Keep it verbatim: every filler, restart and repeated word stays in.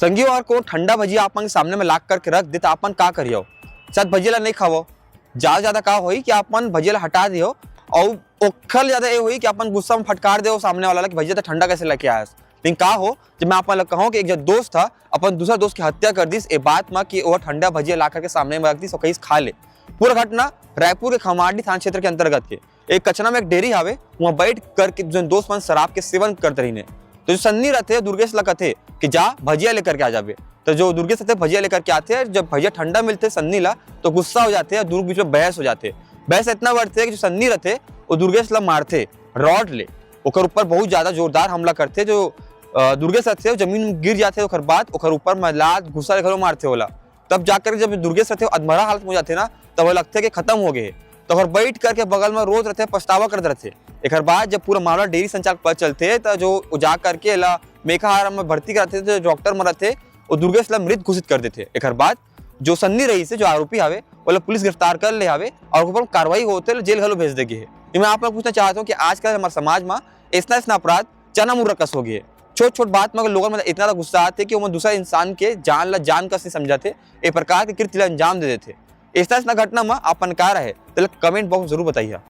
संगी हो, अगर कोनो ठंडा भजिया आप मन के सामने में ला करके रख दे, त आप मन का करियो? शायद भजिया ला नहीं खावो। ज्यादा ज्यादा का होई कि आप मन भजिया ला हटा दियो, अउ ओखर ज्यादा ये होई कि आप मन गुस्सा में फटकार दे सामने वाला ला कि भजिया तो ठंडा कैसे लेके आयस। लेकिन का हो, जब मैं आप मन ला कहूँ कि एक जन दोस्त था, अपन दूसरा दोस्त की हत्या कर दिस, ए बात मा कि वो ठंडा भजिया ला करके सामने में रख दिस और कहिस, "खा ले।" पूरा घटना रायपुर के खमारडी थाना क्षेत्र के अंतर्गत के एक कचना में एक डेयरी हावे, वहाँ बैठ करके जो दोस्त मन शराब के सेवन करते रहिने। तो जो सन्नी रहते, दुर्गेश ला कथे कि जा भजिया लेकर के आ जाबे। तो जो दुर्गेश रहते, भजिया लेकर के आथे, जब भजिया ठंडा मिलथे सन्नी ला, तो गुस्सा हो जाथे और दोनों के बीच में बहस हो जाथे। बहस इतना बढ़थे कि जो सन्नी रहथे, वो दुर्गेश ला मारथे रॉड ले, ओकर ऊपर बहुत ज्यादा जोरदार हमला करथे। जो, अ, दुर्गेश रहथे, वो जमीन में गिर जाथे, ओकर बाद ओकर ऊपर मलाद घुसा ले घलो मारथे ओला। तब जाकर जब दुर्गेश रहथे, अधमरा हालत में हो जाथे ना, तब वो लगथे कि खत्म हो गए। तो ओकर बैठ करके बगल में रोत रहथे, पछतावा करत रहथे। एकर बाद जब पूरा मामला डेयरी संचालक पता चलथे, त जो वो जा करके एला मेकाहारा में भर्ती कराथे, तो डॉक्टर मन रहथे, वो दुर्गेश ला मृत घोषित कर देथे। एकर बाद जो सन्नी रहिसे, जो आरोपी हावे, ओला पुलिस गिरफ्तार कर ले हावे और ओकर ऊपर कार्रवाई होथे, जेल घलो भेज दे गे हे। मैं आप लोग पूछना चाहता हूँ कि आजकल हमारे समाज में ऐसा ऐसा अपराध चना मुर्रा कस हो गए। छोट छोट बात में अगर लोगन में इतना ज्यादा गुस्सा आथे कि वो दूसरा इंसान के जान ला जान कस नहीं समझाथे, ए प्रकार के कृत्य ला अंजाम दे देथे। ऐसा ऐसा घटना में अपन का रहे, तेला कमेंट बॉक्स में जरूर बताइए।